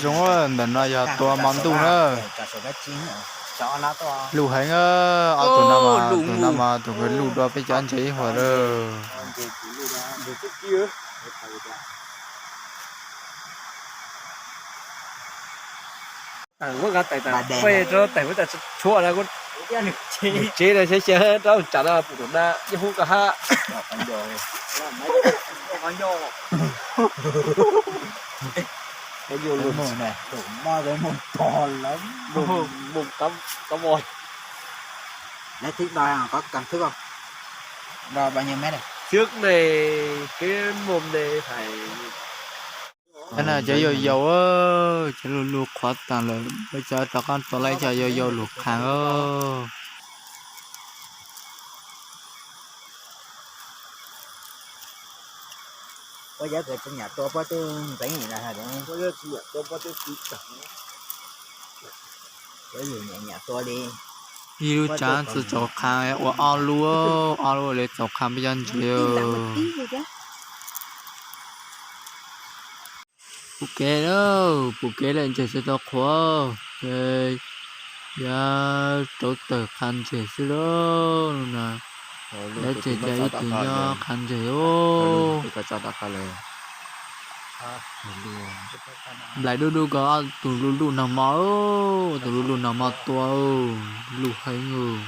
Zoo ntawm no yog tua hmo ntuj na. Luj heev, ob tug no mas, tus no mas tus kws luj dua peb cov ntses ib huam lawm. Tsev no xyov xyov rau tsam no pum tus na yeej hu ko hab. Xwb ne, keb mom ne hais. Cov no cov yau yau, cov luj luj qhuav taag lawm, peb cov rov qaab tua lawm cov yau yau lug qhaav os. Ib lub tsaav tsi txaus qhaav ua ob lub, ob lub li txaus qhaav peb cov ntses. Pum kev lawm, pum kev lawm, ntses tsi tau qhuav, ces yuav rauv taws qhaav ntses xwb lauj. Lawv tseem cov ib tug nyob qhaav ntses os. Nplaim dub dub ko, tus luj luj nag hmo, tus luj luj nag hmo tua, luj heev.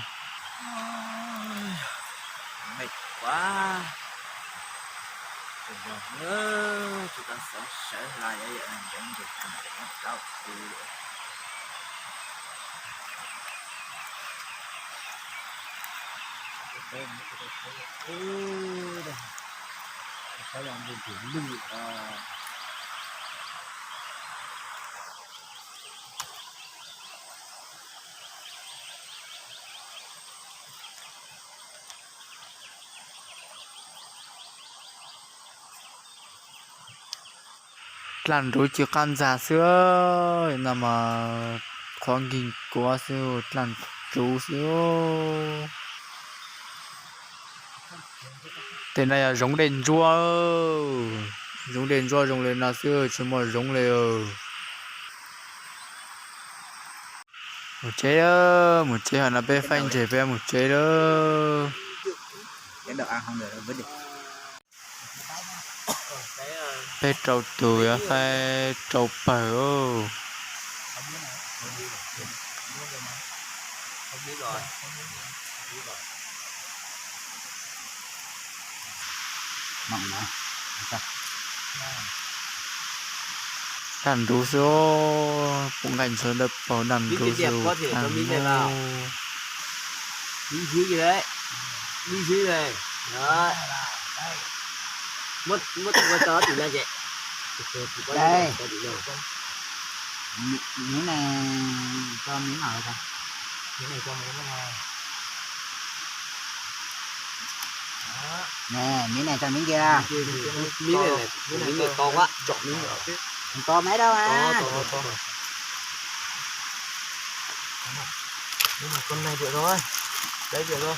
Dlaaj ntsuv tsi qaab ntxag xwb, no mas qhuav nkig kuav xwb, dlaaj ntsuv xwb. Tej no yog zoov dej ntsuab, zoov dej ntsuab zoo li no xwb, tsi muaj zoov li. Mus tsev, mus tsev, hov no peb faib ntses peb mus tsev lawm. Peb rau tug yuav faib rau pawg. Daj ntsuv xwb, pum nqaij ntxhw dawb paug daj ntsuv xwb. Miếng này cho miếng kia. Miếng này to quá, chọn miếng nhỏ. To mấy đâu mà. Con này được rồi. Đấy, được rồi.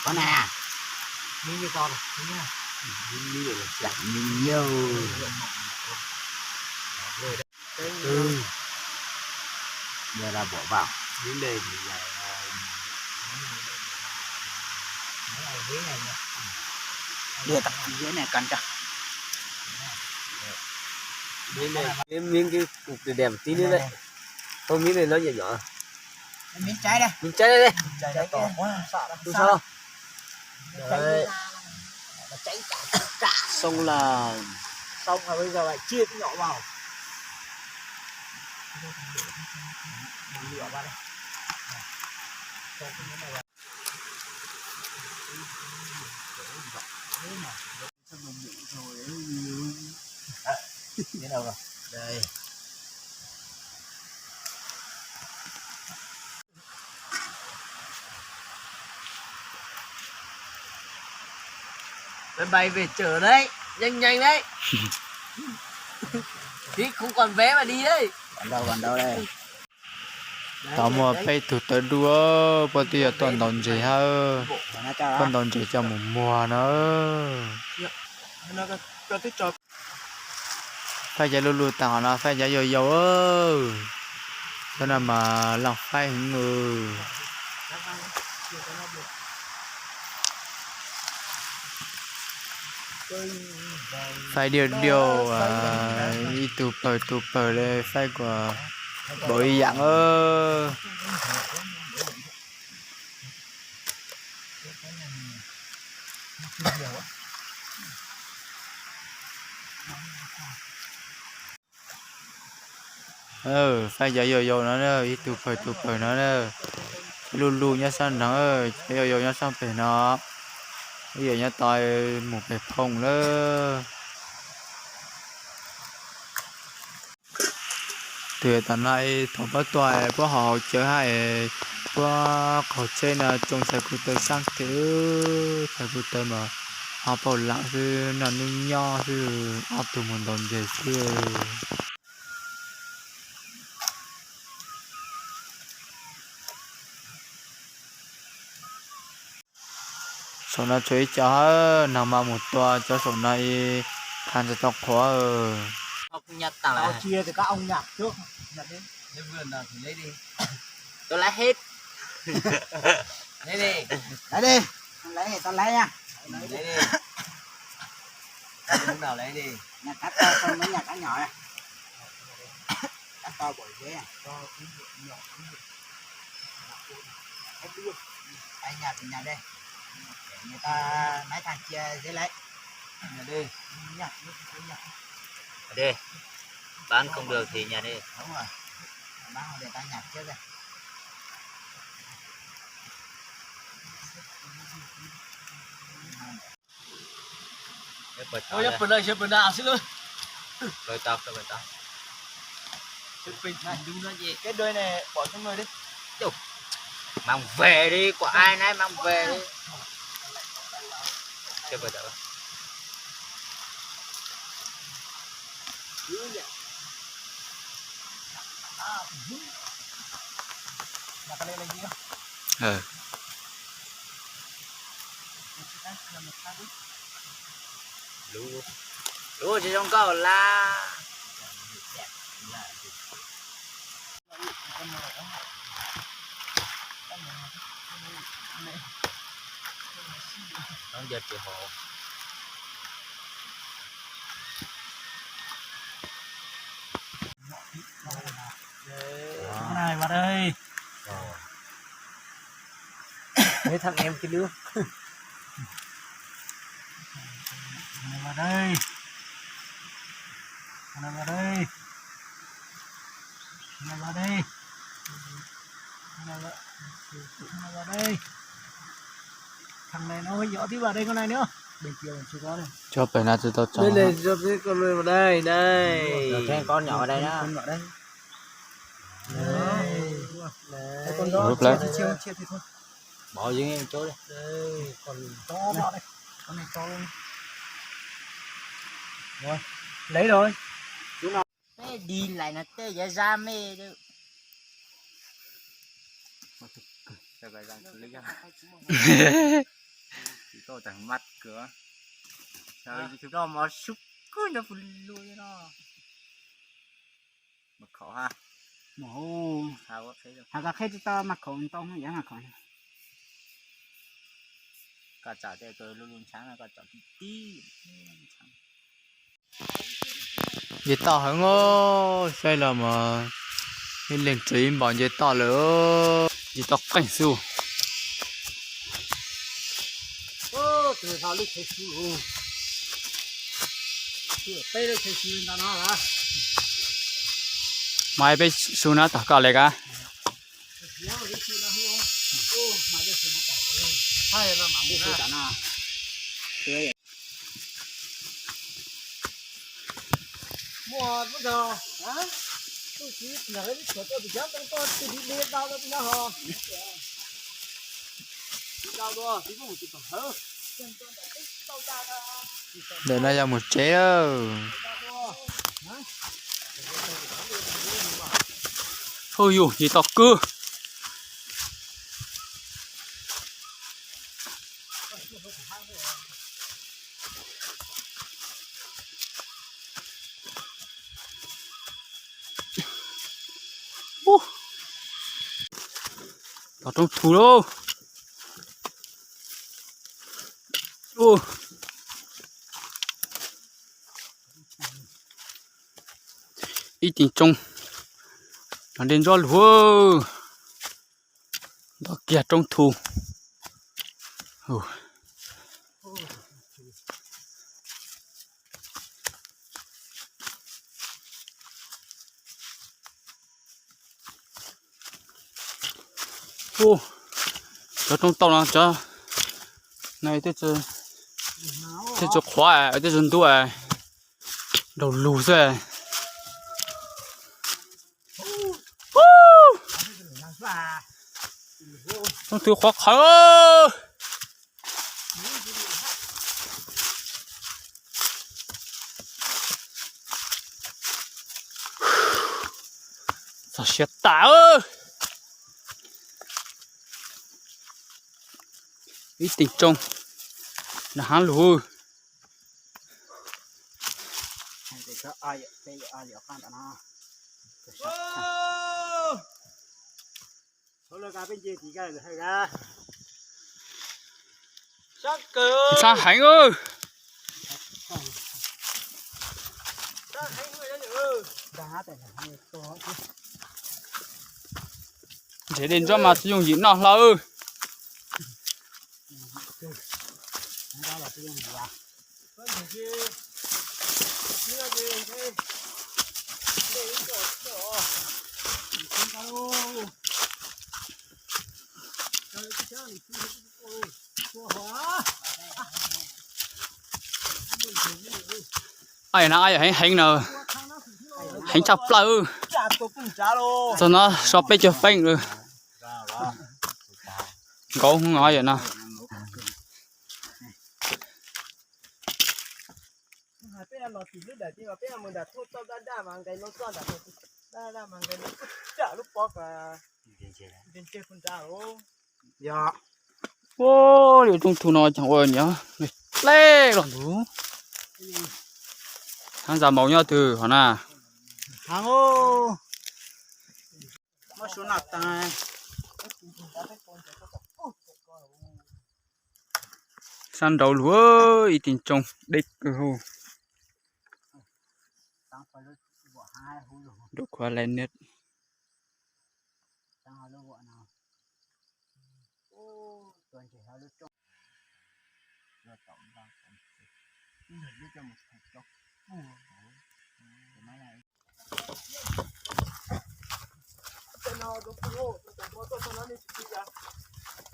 Con này à? Miếng kia to này, miếng này. Miếng này là chặt miếng nhiều. Ừ. Giờ là bỏ vào. Miếng này thì là Đưa tập dưới này cần cho. Miếng này, miếng cái cục này đẹp một tí nữa đấy. Không, miếng này nó nhỏ nhỏ. Miếng cháy đây. Miếng cháy đây. Cháy to quá, không sao đâu. Không sao đâu. Đấy. Nó cháy cả, cả. Xong là. Xong là bây giờ lại chia cái nhỏ vào. Lựa vào đây. Cho cái miếng này vào. Đây. Máy bay về chở đấy, nhanh nhanh đấy. Tí không còn vé mà đi đấy. Còn đâu, còn đâu đây. Tau muaj peb tug tawv dub, puab twb yuav tuaj ntaus ntses hab. Tuaj ntaus ntses coj mus muag na. Faib cov luj luj tag qhov no, faib cov yau yau. Cov no mas loj faib heev. Faib diau diau, ib tug pawg tug pawg li, faib kom npaum ib yam. Faib cov yau yau no na, ib tug pawg tug pawg no na. Cov luj luj nyob sab nraud, cov yau yau nyob sab pem no. Ib yam nyob tod mus pem phooj lawm. Tus tom no thaum pab tuaj puab ho haus cawv hab es puab qaug tsheb no tsoo txhais ko taw saab tes, txhais ko taw mas ho paum lam xwb, noj nub nyob xwb, ob tug mus ntaus ntses xwb. Saum no tshuav ib co hab, nag mas mus tua cov saum no ib qha ntawd tau qhuav. Đi, bán không được thì nhặt đi. Ôi, pwm lawm, pwm na xwb lawm. Pwm tau, pwm tau. Cái đuôi này bỏ xuống nuôi đi. Mang về đi, của ai nấy mang về đi. Chưa bao giờ. Lub, lub tsis zoo nkauj lawm. Đón giờ triệu hộ. Này vào đây. Mấy thằng em kia nữa. Này vào đây. Này vào đây. Này vào đây. Này vào, này vào đây. Thằng này nó hơi nhỏ tí, vào đây con này nữa. Bên kia còn chưa có này. Cho phải là từ tao cho. Đây này, cho cái con này vào đây, đây. Cho thêm con nhỏ vào đây nhá. Con nhỏ đây. Đây. Đấy. Con đó chia, chia, chia thì thôi. Bỏ dưới ngay chỗ đi. Đây, còn to lắm đây. Con này to luôn. Rồi, lấy rồi. Chú nào? Peb dig lais no tej yav zab me. Tsis tau tag mat kawg. Tsis tau mos sub kawg no pus lug no. Mas khov ha. Mas hu. Has koj qheb tsis tau mas khov ntau yav mas khov. Koj tsam tej kawg lug lug ntshav no koj tsam tib tib. Nce toj heev os, saib los mas ib leeg tsev ib npaum nce toj lawm, nce toj qeej xwb. Mas peb su na tom koj le ka. Ntawm no yog mus tsev lawm. Hu yus yus tau kwb. Ub, los roob thu lauj. Ub, ib teem tsoo, los dej ntsuab lug, los kiag roob thu. Ub, cov roob tauj no cov, tej tsis qhuav, tej tsis ntub, nraug lug xwb. Roob thu qhuav qhawv. Txog siav tas. Ib teem tsoo, nag haav lug. Ntxhab heev. Ntsev dej ntsuab mas tsis yooj yim noj hlo. Ay no, ay heev heev na, heev tshaj plaws. Txog no so peb caug feeb lawm. Nkaus no. Ua li roob thu no ces ua nyiam dleb los ntug. Hab ntxa maus nyob twg hov na. Sab nraud lug ib teem tsoo deb kawg hauv. Nraum khuav lais niab.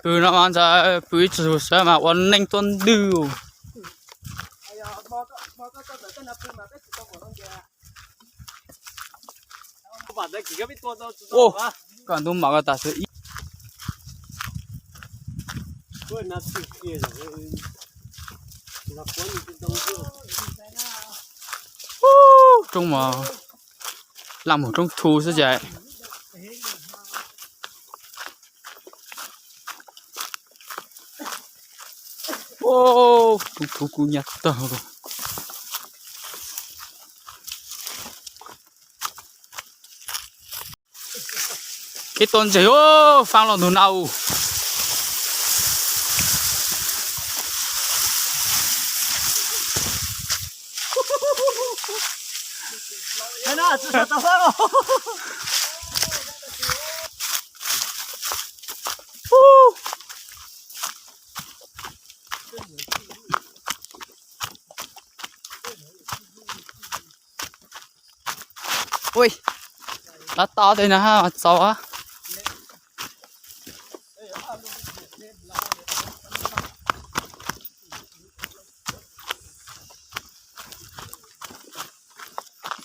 Pw no mas ntxawm pw ib txhis sawv mas ua neej tuaj ntws. Ua, koj ntub mam koj tas xwb ib. Roob mas, laj mus roob thu xwb ces. Roob thu kuj nyab tag. Kev tuaj ntseg, faab los ntug na. Ui, tab tom tej no txaus.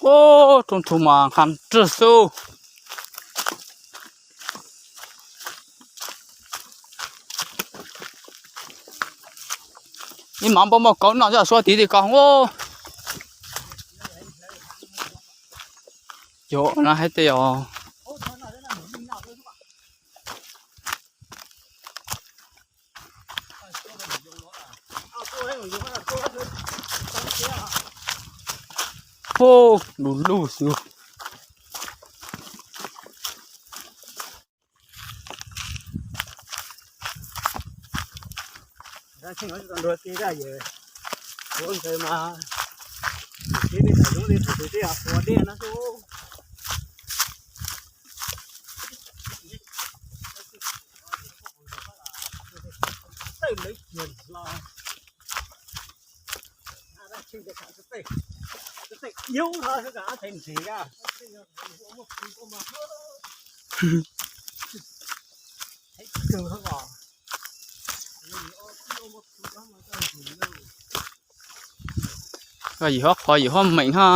Ub, roob thu mas nqha nrwg xwb. Ib mam npaj muaj kauv noj coj suab tiv ti ko ub. Yog no hais tias Ub, du lug xwb. Nrua ti zaj yawg, ua ntawd mas, tus tib li thaum ub li thaum tus tib yog ua dej no xwb. Tawm lawv kiag los, yub no xwb, thaiv ntsis a. Koj yim huab qhov yim huab meem ho.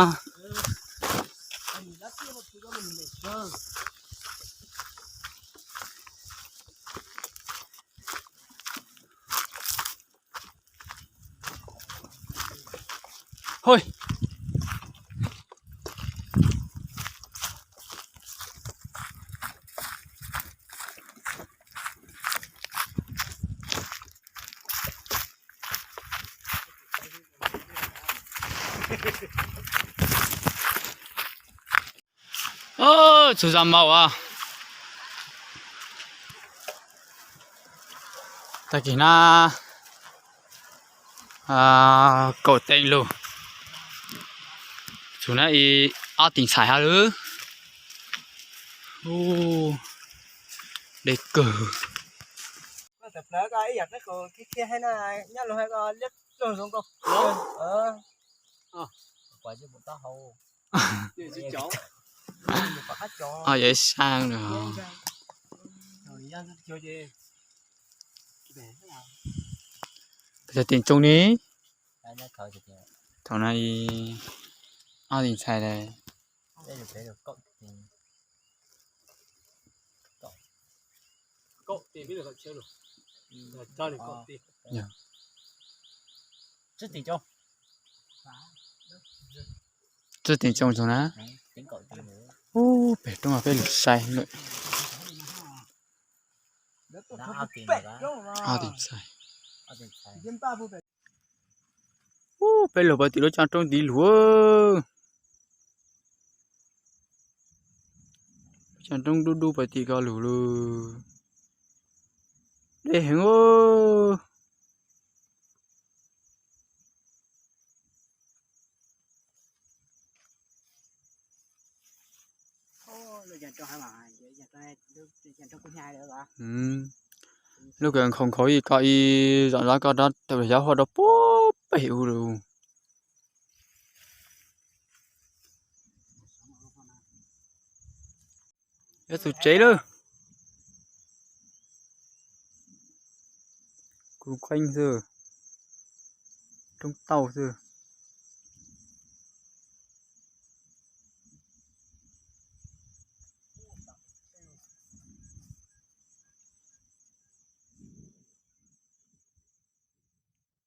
Hoj. Txug zag maum as. Tag kis na, kaum teev lug, txug na ib ob teev txhais hab lawm. Deb kawg. Yog ib saab. Peb tug teev tsoo ne. Thaum na ob teev txhais lawm. Txug teev tsoo txug na. Ub, pem roob peb lug saib lawm. Ob teev txhais. Ub, peb lug puag tim lub caj roob ntiv lug. Caj roob dub dub puag tim ko lug lug. Deb heev. Lub kawg nkhaus nkhaus ib ko ib zom zaws ko rov tawm yav huab rau puag pem u lug. Yuav txug tsev lawm. Kuv qeeb xwb, roob tauj xwb.